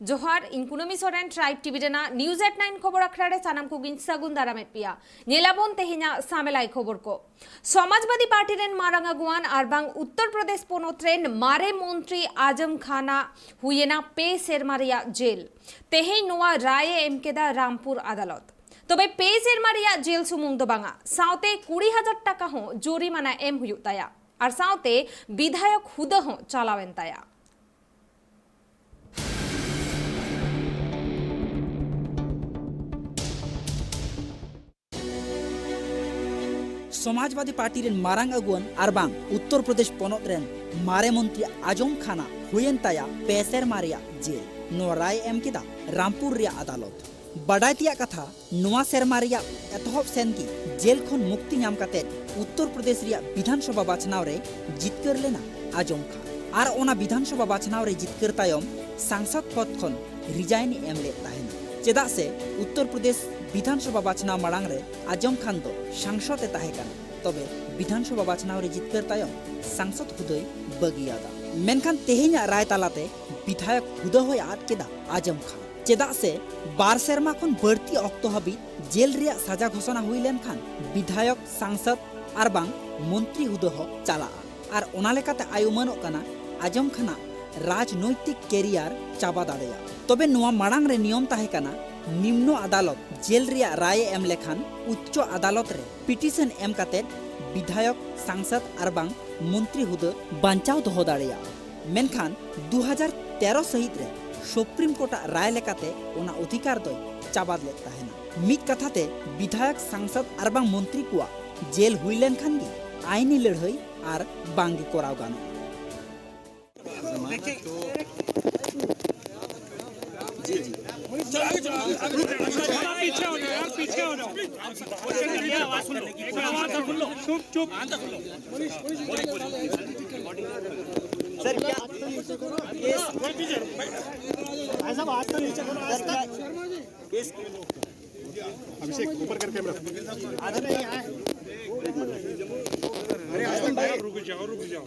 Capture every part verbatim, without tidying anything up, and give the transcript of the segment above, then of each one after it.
ᱡᱚᱦᱟᱨ, ᱤᱧ ᱠᱩᱱᱟᱹᱢᱤ ᱥᱚᱨᱮᱱ, ᱴᱨᱟᱭᱤᱵᱽ ᱴᱤᱵᱷᱤ ᱨᱮᱱᱟᱜ ᱱᱤᱭᱩᱡᱽ ᱮᱴ ᱱᱟᱭᱤᱱ ᱠᱷᱚᱵᱚᱨ ᱟᱠᱷᱲᱟ ᱨᱮ ᱥᱟᱱᱟᱢ ᱠᱚᱜᱮᱧ ᱥᱟᱹᱜᱩᱱ ᱫᱟᱨᱟᱢᱮᱫ ᱯᱮᱭᱟ᱾ ᱧᱮᱞᱟᱵᱚᱱ ᱛᱮᱦᱮᱧᱟᱜ ᱥᱟᱢᱮᱞᱟᱭ ᱠᱷᱚᱵᱚᱨ ᱠᱚ᱾ ᱥᱚᱢᱟᱡᱽᱵᱟᱫᱤ ᱯᱟᱨᱴᱤ ᱨᱮᱱ ᱢᱟᱨᱟᱝ ᱟᱹᱜᱩᱣᱟᱱ ᱟᱨ ᱵᱟᱝ ᱩᱛᱛᱚᱨ ᱯᱨᱚᱫᱮᱥ ᱯᱚᱱᱚᱛ ᱨᱮᱱ ᱢᱟᱨᱮ ᱢᱚᱱᱛᱨᱤ ᱟᱡᱚᱢ ᱠᱷᱟᱱᱟᱜ ᱦᱩᱭᱮᱱᱟ ᱯᱮ ᱥᱮᱨᱢᱟ ᱨᱮᱭᱟᱜ ᱡᱮᱞ᱾ ᱛᱮᱦᱮᱧ ᱱᱚᱣᱟ ᱨᱟᱭ ᱮ ᱮᱢ ᱠᱮᱫᱟ ᱨᱟᱢᱯᱩᱨ ᱟᱫᱟᱞᱚᱛ᱾ ᱛᱚᱵᱮ ᱯᱮ ᱥᱮᱨᱢᱟ ᱨᱮᱭᱟᱜ ᱡᱮᱞ ᱥᱩᱢᱩᱝ ᱫᱚ ᱵᱟᱝᱟ, ᱥᱟᱶᱛᱮ ᱠᱩᱲᱤ ᱦᱟᱡᱟᱨ ᱴᱟᱠᱟ ᱦᱚᱸ ᱡᱩᱨᱤᱢᱟᱱᱟ ᱮᱢ ᱦᱩᱭᱩᱜ ᱛᱟᱭᱟ ᱟᱨ ᱥᱟᱶᱛᱮ ᱵᱤᱫᱷᱟᱭᱚᱠ ᱦᱩᱫᱟᱹ ᱦᱚᱸ ᱪᱟᱞᱟᱣᱮᱱ ᱛᱟᱭᱟ᱾ ᱥᱚᱢᱟᱡᱽᱵᱟᱫᱤ ᱯᱟᱨᱴᱤ ᱨᱮᱱ ᱢᱟᱨᱟᱝ ᱟᱹᱜᱩᱣᱟᱹᱱ ᱟᱨ ᱵᱟᱝ ᱩᱛᱛᱚᱨ ᱯᱨᱚᱫᱮᱥ ᱯᱚᱱᱚᱛ ᱨᱮᱱ ᱢᱟᱨᱮ ᱢᱚᱱᱛᱨᱤ ᱟᱡᱚᱢ ᱠᱷᱟᱱᱟ ᱦᱩᱭᱮᱱ ᱛᱟᱭᱟ ᱯᱮ ᱥᱮᱨᱢᱟ ᱨᱮᱭᱟᱜ ᱡᱮᱞ᱾ ᱱᱚᱣᱟ ᱨᱟᱭ ᱮ ᱮᱢ ᱠᱮᱫᱟ ᱨᱟᱢᱯᱩᱨ ᱨᱮᱭᱟᱜ ᱟᱫᱟᱞᱚᱛ᱾ ᱵᱟᱰᱟᱭ ᱛᱮᱭᱟᱜ ᱠᱟᱛᱷᱟ, ᱱᱚᱣᱟ ᱥᱮᱨᱢᱟ ᱨᱮᱭᱟᱜ ᱮᱛᱚᱦᱚᱵ ᱥᱮᱱ ᱜᱮ ᱡᱮᱞ ᱠᱷᱚᱱ ᱢᱩᱠᱛᱤ ᱧᱟᱢ ᱠᱟᱛᱮ ᱩᱛᱛᱚᱨ ᱯᱨᱚᱫᱮᱥ ᱨᱮᱭᱟᱜ ᱵᱤᱫᱷᱟᱱ ᱥᱚᱵᱷᱟ ᱵᱟᱪᱷᱱᱟᱣ ᱨᱮ ᱡᱤᱛᱠᱟᱹᱨ ᱞᱮᱱᱟ ᱟᱡᱚᱢ ᱠᱷᱟᱱ᱾ ᱟᱨ ᱚᱱᱟ ᱵᱤᱫᱷᱟᱱ ᱥᱚᱵᱷᱟ ᱵᱟᱪᱷᱱᱟᱣ ᱨᱮ ᱡᱤᱛᱠᱟᱹᱨ ᱛᱟᱭᱚᱢ ᱥᱟᱝᱥᱚᱫ ᱯᱚᱫ ᱠᱷᱚᱱ ᱨᱤᱡᱟᱭᱤᱱ ᱮ ᱮᱢ ᱞᱮᱫ ᱛᱟᱦᱮᱱᱟ᱾ ᱪᱮᱫᱟᱜ ᱥᱮ ᱩᱛᱛᱚᱨ ᱯᱨᱚᱫᱮᱥ ᱵᱤᱫᱷᱟᱱ ᱥᱚᱵᱷᱟ ᱵᱟᱪᱷᱱᱟᱣ ᱢᱟᱲᱟᱝ ᱨᱮ ᱟᱡᱚᱢ ᱠᱷᱟᱱ ᱫᱚ ᱥᱟᱝᱥᱚᱫ ᱮ ᱛᱟᱦᱮᱸ ᱠᱟᱱᱟ᱾ ᱛᱚᱵᱮ ᱵᱤᱫᱷᱟᱱ ᱥᱚᱵᱷᱟ ᱵᱟᱪᱷᱱᱟᱣ ᱨᱮ ᱡᱤᱛᱠᱟᱹᱨ ᱛᱟᱭᱚᱢ ᱥᱟᱝᱥᱚᱫ ᱦᱩᱫᱟᱹᱭ ᱵᱟᱹᱜᱤᱭᱟᱫᱟ᱾ ᱢᱮᱱᱠᱷᱟᱱ ᱛᱮᱦᱮᱧᱟᱜ ᱨᱟᱭ ᱛᱟᱞᱟᱛᱮ ᱵᱤᱫᱷᱟᱭᱚᱠ ᱦᱩᱫᱟᱹ ᱦᱚᱸᱭ ᱟᱫ ᱠᱮᱫᱟ ᱟᱡᱚᱢ ᱠᱷᱟᱱ᱾ ᱪᱮᱫᱟᱜ ᱥᱮ ᱵᱟᱨ ᱥᱮᱨᱢᱟ ᱠᱷᱚᱱ ᱵᱟᱹᱲᱛᱤ ᱚᱠᱛᱚ ᱦᱟᱹᱵᱤᱡ ᱡᱮᱞ ᱨᱮᱭᱟᱜ ᱥᱟᱡᱟ ᱜᱷᱳᱥᱚᱱᱟ ᱦᱩᱭ ᱞᱮᱱᱠᱷᱟᱱ ᱵᱤᱫᱷᱟᱭᱚᱠ, ᱥᱟᱝᱥᱚᱫ ᱟᱨ ᱵᱟᱝ ᱢᱚᱱᱛᱨᱤ ᱦᱩᱫᱟᱹ ᱦᱚᱸ ᱪᱟᱞᱟᱜᱼᱟ᱾ ᱟᱨ ᱚᱱᱟ ᱞᱮᱠᱟᱛᱮ ᱟᱭ ᱩᱢᱟᱹᱱᱚᱜ ᱠᱟᱱᱟ ᱟᱡᱚᱢ ᱠᱷᱟᱱᱟᱜ ᱨᱟᱡᱽᱱᱳᱭᱛᱤᱠ ᱠᱮᱨᱤᱭᱟᱨ ᱪᱟᱵᱟ ᱫᱟᱲᱮᱭᱟᱜᱼᱟ᱾ ᱛᱚᱵᱮ ᱱᱚᱣᱟ ᱢᱟᱲᱟᱝ ᱨᱮ ᱱᱤᱭᱚᱢ ᱛᱟᱦᱮᱸ ᱠᱟᱱᱟ, ᱱᱤᱢᱱᱚ ᱟᱫᱟᱞᱚᱛ ᱡᱮᱞ ᱨᱮᱭᱟᱜ ᱨᱟᱭ ᱮ ᱮᱢ ᱞᱮᱠᱷᱟᱱ ᱩᱪᱪᱚ ᱟᱫᱟᱞᱚᱛ ᱨᱮ ᱯᱤᱴᱤᱥᱚᱱ ᱮᱢ ᱠᱟᱛᱮ ᱵᱤᱫᱷᱟᱭᱚᱠ, ᱥᱟᱝᱥᱚᱫ ᱟᱨ ᱵᱟᱝ ᱢᱚᱱᱛᱨᱤ ᱦᱩᱫᱟᱹ ᱵᱟᱧᱪᱟᱣ ᱫᱚᱦᱚ ᱫᱟᱲᱮᱭᱟᱜᱼᱟ᱾ ᱢᱮᱱᱠᱷᱟᱱ ᱫᱩ ᱦᱟᱡᱟᱨ ᱛᱮᱨᱚ ᱥᱟᱹᱦᱤᱛ ᱨᱮ ᱥᱩᱯᱨᱤᱢ ᱠᱳᱨᱴᱟᱜ ᱨᱟᱭ ᱞᱮᱠᱟᱛᱮ ᱚᱱᱟ ᱚᱫᱷᱤᱠᱟᱨ ᱫᱚᱭ ᱪᱟᱵᱟᱫ ᱞᱮᱫ ᱛᱟᱦᱮᱱᱟ᱾ ᱢᱤᱫ ᱠᱟᱛᱷᱟ ᱛᱮ, ᱵᱤᱫᱷᱟᱭᱚᱠ, ᱥᱟᱝᱥᱚᱫ ᱟᱨ ᱵᱟᱝ ᱢᱚᱱᱛᱨᱤ ᱠᱚᱣᱟᱜ ᱡᱮᱞ ᱦᱩᱭ ᱞᱮᱱᱠᱷᱟᱱ ᱜᱮ ᱟᱭᱤᱱᱤ ᱞᱟᱹᱲᱦᱟᱹᱭ ᱟᱨ ᱵᱟᱝ ᱜᱮ ᱠᱚᱨᱟᱣ ᱜᱟᱱᱚᱜᱼᱟ᱾ जी, जी। थोड़ा पीछे हो जाओ यार, पीछे हो जाओ। चुप, चुप। सर, क्या केस? भाई साहब, हाथ तो नीचे करो, हाथ तो। केस? अभिषेक, ऊपर कर कैमरा। अरे, आजम भाई, रुक जाओ, रुक जाओ।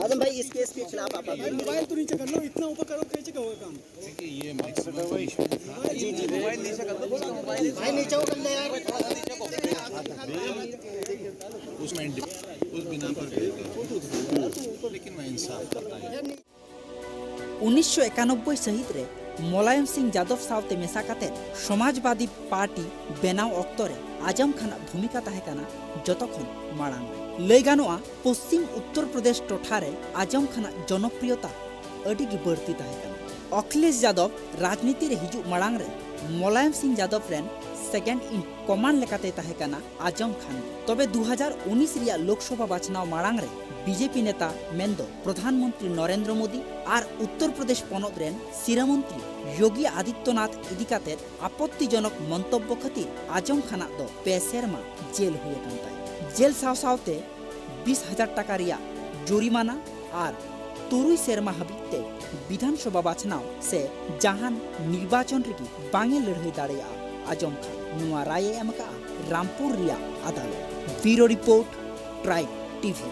आजम भाई, इस केस के खिलाफ आप भाई, मोबाइल तो नीचे कर लो, इतना ऊपर करो, कैसे होगा काम? देखिए, ये मैक्सिमम पनिशमेंट था। भाई, नीचे उतर ले यार। उस माइंड, उस बिना पर भेज दो। लेकिन मैं इंसाफ करता है। ᱩᱱᱤᱥᱥᱚ ᱮᱠᱟᱱᱚᱵᱵᱳᱭ ᱥᱟᱹᱦᱤᱛ ᱨᱮ ᱢᱚᱞᱟᱭᱚᱢ ᱥᱤᱝ ᱡᱟᱫᱚᱵ ᱥᱟᱶᱛᱮ ᱢᱮᱥᱟ ᱠᱟᱛᱮ ᱥᱚᱢᱟᱡᱽᱵᱟᱫᱤ ᱯᱟᱨᱴᱤ ᱵᱮᱱᱟᱣ ᱚᱠᱛᱚ ᱨᱮ ᱟᱡᱚᱢ ᱠᱷᱟᱱᱟᱜ ᱵᱷᱩᱢᱤᱠᱟ ᱛᱟᱦᱮᱸ ᱠᱟᱱᱟ ᱡᱚᱛᱚ ᱠᱷᱚᱱ ᱢᱟᱲᱟᱝ ᱨᱮ᱾ ᱞᱟᱹᱭ ᱜᱟᱱᱚᱜᱼᱟ, ᱯᱚᱥᱪᱤᱢ ᱩᱛᱛᱚᱨ ᱯᱨᱚᱫᱮᱥ ᱴᱚᱴᱷᱟ ᱨᱮ ᱟᱡᱚᱢ ᱠᱷᱟᱱᱟᱜ ᱡᱚᱱᱚᱯᱨᱤᱭᱚᱛᱟ ᱟᱹᱰᱤ ᱜᱮ ᱵᱟᱹᱲᱛᱤ ᱛᱟᱦᱮᱸ ᱠᱟᱱᱟ᱾ ᱚᱠᱷᱤᱞᱮᱥ ᱡᱟᱫᱚᱵ ᱨᱟᱡᱽᱱᱤᱛᱤ ᱨᱮ ᱦᱤᱡᱩᱜ ᱢᱟᱲᱟᱝ ᱨᱮ ᱢᱚᱞᱟᱭᱚᱢ ᱥᱤᱝ ᱡᱟᱫᱚᱵ ᱨᱮᱱ ᱥᱮᱠᱮᱱᱰ ᱤᱱ ᱠᱚᱢᱟᱱᱰ ᱞᱮᱠᱟᱛᱮᱭ ᱛᱟᱦᱮᱸ ᱠᱟᱱᱟ ᱟᱡᱚᱢ ᱠᱷᱟᱱ᱾ ᱛᱚᱵᱮ ᱫᱩ ᱦᱟᱡᱟᱨ ᱩᱱᱤᱥ ᱨᱮᱭᱟᱜ ᱞᱳᱠᱥᱚᱵᱷᱟ ᱵᱟᱪᱷᱱᱟᱣ ᱢᱟᱲᱟᱝ ᱨᱮ ᱵᱤᱡᱮᱯᱤ ᱱᱮᱛᱟ ᱢᱮᱱᱫᱚ ᱯᱨᱚᱫᱷᱟᱱ ᱢᱚᱱᱛᱨᱤ ᱱᱚᱨᱮᱱᱫᱨᱚ ᱢᱳᱫᱤ ᱟᱨ ᱩᱛᱛᱚᱨ ᱯᱨᱚᱫᱮᱥ ᱯᱚᱱᱚᱛ ᱨᱮᱱ ᱥᱤᱨᱟᱹ ᱢᱚᱱᱛᱨᱤ ᱭᱳᱜᱤ ᱟᱫᱤᱛᱭᱚᱱᱟᱛᱷ ᱤᱫᱤ ᱠᱟᱛᱮ ᱟᱯᱚᱛᱛᱤᱡᱚᱱᱚᱠ ᱢᱚᱱᱛᱚᱵᱵᱚ ᱠᱷᱟᱹᱛᱤᱨ ᱟᱡᱚᱢ ᱠᱷᱟᱱᱟᱜ ᱫᱚ ᱯᱮ ᱥᱮᱨᱢᱟ ᱡᱮᱞ ᱦᱩᱭ ᱟᱠᱟᱱ ᱛᱟᱭᱟ᱾ ᱡᱮᱞ ᱥᱟᱶ ᱥᱟᱶᱛᱮ ᱵᱤᱥ ᱦᱟᱡᱟᱨ ᱴᱟᱠᱟ ᱨᱮᱭᱟᱜ ᱡᱩᱨᱤᱢᱟᱱᱟ ᱟᱨ ᱛᱩᱨᱩᱭ ᱥᱮᱨᱢᱟ ᱦᱟᱹᱵᱤᱡ ᱛᱮ ᱵᱤᱫᱷᱟᱱ ᱥᱚᱵᱷᱟ ᱵᱟᱪᱷᱱᱟᱣ ᱥᱮ ᱡᱟᱦᱟᱱ ᱱᱤᱨᱵᱟᱪᱚᱱ ᱨᱮᱜᱮ ᱵᱟᱝ ᱮ ᱞᱟᱹᱲᱦᱟᱹᱭ ᱫᱟᱲᱮᱭᱟᱜᱼᱟ ᱟᱡᱚᱢ ᱠᱷᱟᱱ᱾ ᱱᱚᱣᱟ ᱨᱟᱭ ᱮ ᱮᱢ ᱟᱠᱟᱫᱼᱟ ᱨᱟᱢᱯᱩᱨ ᱨᱮᱭᱟᱜ ᱟᱫᱟᱞᱚᱛ᱾ ᱵᱤᱭᱩᱨᱳ ᱨᱤᱯᱳᱨᱴ, ᱴᱨᱟᱭᱤᱵᱽ ᱴᱤᱵᱷᱤ᱾